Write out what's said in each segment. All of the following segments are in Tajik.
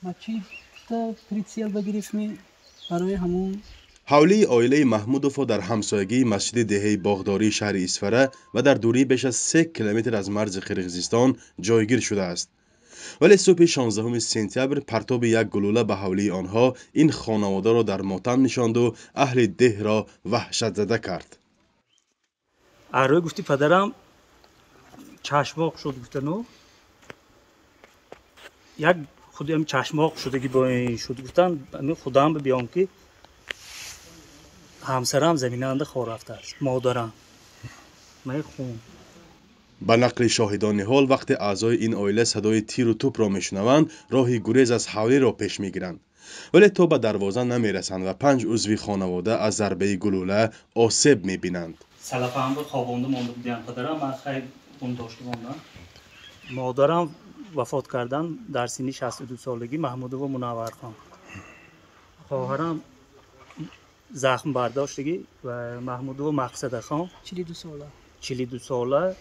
Ма чи прицел багирифтми барои ҳамун. Ҳавлии оилаи Маҳмудовҳо дар ҳамсоягии масҷиди деҳаи Боғдории шаҳри Исфара ва дар дурии беш аз 3 километр аз марзи Қирғизистон ҷойгир шудааст. Вале субҳи 16 сентябр партоби як гулӯла ба ҳавлии онҳо ин хонаводаро дар мотам нишонду аҳли деҳро ваҳшатзада кард. Арӯй гуфти, падарам чашмоқ шуд, гуфтану як худам чашмоқ шудагӣ бо ин шуд, гуфтан худам биём, ки ҳамсарам заминанда хор рафтааст, модарам май хун. Ба нақли шоҳидони ҳол, вақте аъзои ин оила садои тиру тӯпро мешунаванд, роҳи гурез аз ҳавлиро пеш мегиранд, вале то ба дарвоза намерасанд ва панҷ узви хонавода аз зарбаи гулӯла осеб мебинанд. Салафамбо хобонда монда будиам падарам, ман хай дошта мондам. Модарам вафот кардан дар синни 62 солагӣ, Маҳмудова Мунаввархон. Хоҳарам захм бардоштагӣ ва Маҳмудова Мақсадахон. 42 сола. 42 сола,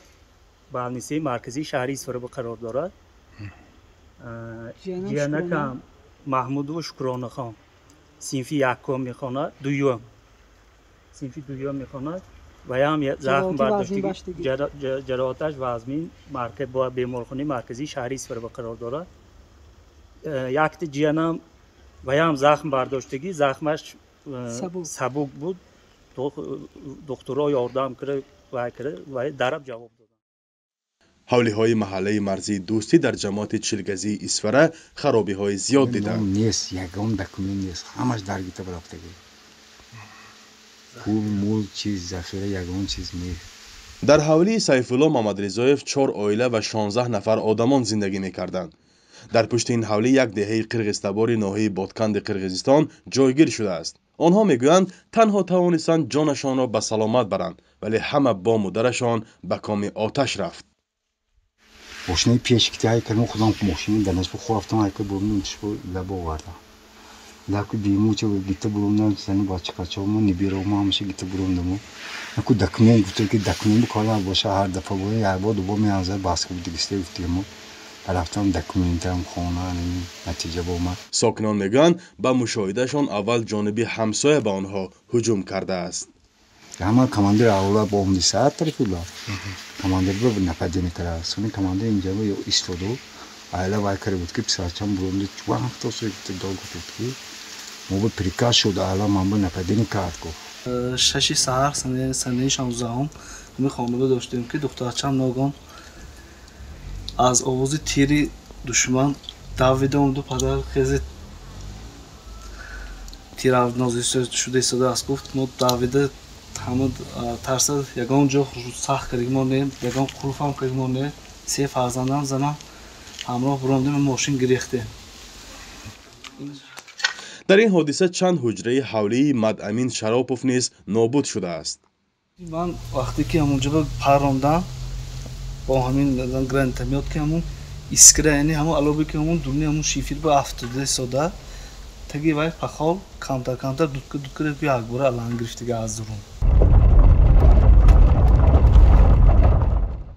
больницаи марказии шаҳри Исфараба қарор дорад. Ҷиянакам Маҳмудова Шукронахон синфи якум мехонад, дуюм, синфи дуюм мехонад ваям захм бардоштагӣ, ҷароҳаташ вазмин, беморхонаи марказии шаҳри Исфараба қарор дорад. Якта ҷиянам ваям захм бардоштагӣ, захмаш сабук буд, духтуро ёрдам кара вай кара вай дараб ҷавоб дод. Ҳавлиҳои маҳаллаи марзии Дӯстӣ дар ҷамоати Чилгазии Исфара харобиҳои зиёд диданд. Нест, ягон документ нест, ҳамаш дар гита рафтагӣ, пул, мул, чиз, захира, ягон чиз нест. Дар ҳавлии Сайфулло Мамадризоев чор оила ва 16 нафар одамон зиндагӣ мекарданд. Дар пушти ин ҳавлӣ як деҳаи қирғизтабори ноҳияи Ботканди Қирғизистон ҷойгир шудааст. Онҳо мегӯянд, танҳо тавонистанд ҷонашонро ба саломат баранд, вале ҳама бому дарашон ба коми оташ рафт. Мошинаи пеш ки ҳай кардем, худам мошини данашбо хорафтам, ҳай кар бурумдам, тишбо лабо овардам, лаб бимуча гита бурумдам, зани бача качамо нибиромо ҳамаша гита бурундаму. Наку документ гуфта, ки документ кора боша, ҳар дафа бо як бор, дубор меанзар баска дигисте гуфтигимо. Рафтам, документам хона, натиҷа бо омад. Сокинон мегӯянд, ба мушоҳидашон аввал ҷониби ҳамсоя ба онҳо ҳуҷум кардааст. Ҳама командир аввала бо омди саат тарафи ба командир бо нападение кара. Сони командир инҷа истоду айла вай карда буд, ки писарчам буромди вақтосо дод, гуфт, ки мо ба приказ шуд, айла ман ба нападение кард, гуфт. 6 саҳар санаи 16-ум мо хонада доштем, ки духтарчам ногон аз овози тири душман давида омаду, падар хези тиравнозӣ шуда истодааст, гуфт. Мо давида ҳама тарса, ягон ҷо сахт кардагимо не, ягон қулфам кардагимо не, се фарзандам, занам ҳамроҳ бурондем, мошин гирехтем. Дар ин ҳодиса чанд ҳуҷраи ҳавлии Мадамин Шаропов низ нобуд шудааст. Ман вақте ки ҳамонҷо паррондам бо ҳамин гранатомёт, ки ҳамун искра, яъне ҳамун алобе, ки ҳамун дуни ҳамун шифер ба афтода истода, таги вай пахол камтар камтар дудка дудка якбора аланг гирифтига аз дурун.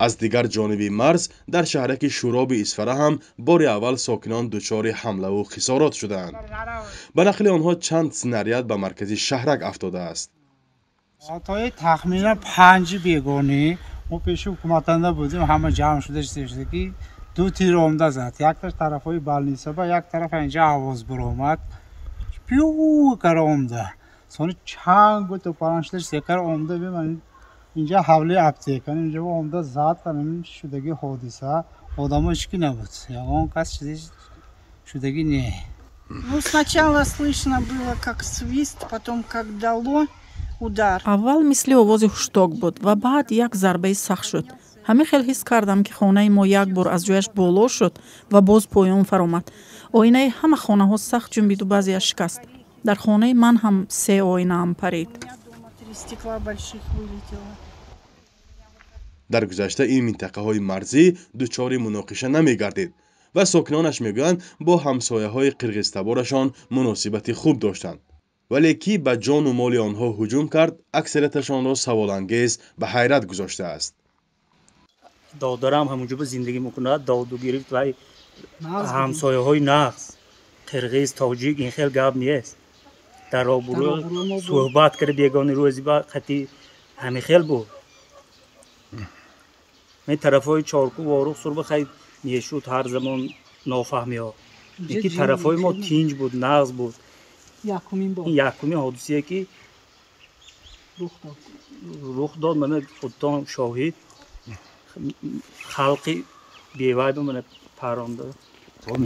Аз дигар ҷониби марз, дар шаҳраки Шӯроби Исфара ҳам бори аввал сокинон дучори ҳамлаву хисорот шудаанд. Ба нақли онҳо, чанд снаряд ба маркази шаҳрак афтодааст. Соатҳои тахминан 5 бегонӣ мо пеши ҳукуматанда будем, ҳама ҷамъ шуда шуда, ки ду тир омда зад, якташ тарафҳои больница ба, як тараф инҷа овоз баромад, пю кара омда, сони чанд гуто панҷташ секар омда, инҷа ҳавлии аптека, инҷа омда зад. Шудаги ҳодиса, одамо ҳечки набуд, ягон кас чизе шудагӣ не. Ну, сначала слышно было, как свист, потом как дало удар. Аввал мисли овози ҳушток буд ва баъд як зарбаи сахт шуд. Ҳамин хел ҳис кардам, ки хонаи мо як бор аз ҷояш боло шуд ва боз поён фаромад. Оинаи ҳама хонаҳо сахт ҷунбиду баъзеаш шикаст. Дар хонаи ман ҳам се оинаам парид. Три стекла больших вылетело. Дар гузашта ин минтақаҳои марзӣ дучори муноқиша намегардид ва сокинонаш мегӯянд, бо ҳамсояҳои қирғизтаборашон муносибати хуб доштанд, вале кӣ ба ҷону моли онҳо ҳуҷум кард, аксарияташонро саволангез ба ҳайрат гузоштааст. Додарам ҳамонҷо ба зиндагӣ мекунад, доду гирифт вай ҳамсояҳои нағз. Қирғиз, тоҷик ин хел гап нест. Дар обрӯ суҳбат карда бегони рӯзи ба қати ҳамин хел буд. Мен тарафҳои Чорку, Ворух, Сурба хай мешуд ҳар замон нофаҳмиҳо. Лекин тарафҳои мо тинҷ буд, нағз буд. Ин якумин ҳодисае ки рух дод, мана худтон шоҳид, халқи бевай ба мана паронда.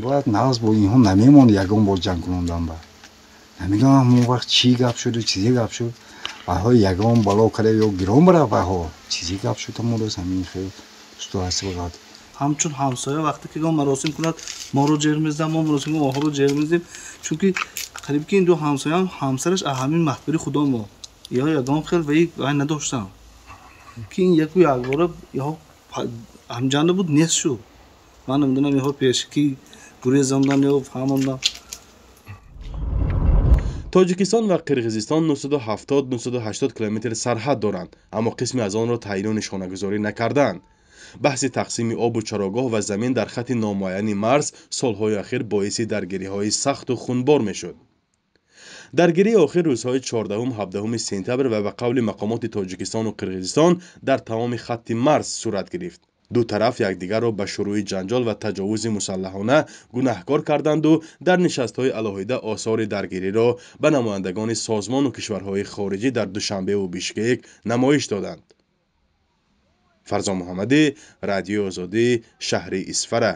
Бояд нағз бо инҳо намемонд ягон бор ҷанг кунондан ба. Намедонам ҳамон вақт чӣ гап шуду чизе гап шуд. Вайҳо ягон бало карда ё гирон барафт вайҳо. Чизе гап шуд ҳамон рӯз ҳамин хел ситуация буд. Ҳамчун ҳамсоя вақте ки ягон маросим кунад, моро ҷеғ мезадам, мо маросим онҳоро ҷеғ мезадем, чунки қариб ки ин ду ҳамсояам ҳамсараш аз ҳамин маҳбари худо мо. Ё ягон хел вай надоштам. Ки ин яку якбора ё ҳамҷанда буд, нест шуд. Ман намедонам инҳо пешки гурезондан ё фаҳмондан. Тоҷикистон ва Қирғизистон 970-980 километр сарҳад доранд, аммо қисме аз онро таъйину нишонагузорӣ накардаанд. Баҳси тақсими обу чарогоҳ ва замин дар хатти номуайяни марз солҳои ахир боиси даргириҳои сахту хунбор мешуд. Даргирии охир рӯзҳои 14-17 сентябр ва ба қавли мақомоти Тоҷикистону Қирғизистон дар тамоми хатти марз сурат гирифт. Ду тараф якдигарро ба шурӯи ҷанҷол ва таҷовузи мусаллаҳона гунаҳкор карданду дар нишастҳои алоҳида осори даргириро ба намояндагони созмону кишварҳои хориҷӣ дар Душанбеву Бишкек намоиш доданд. Фарзон Муҳаммадӣ, Радиои Озодӣ, шаҳри Исфара.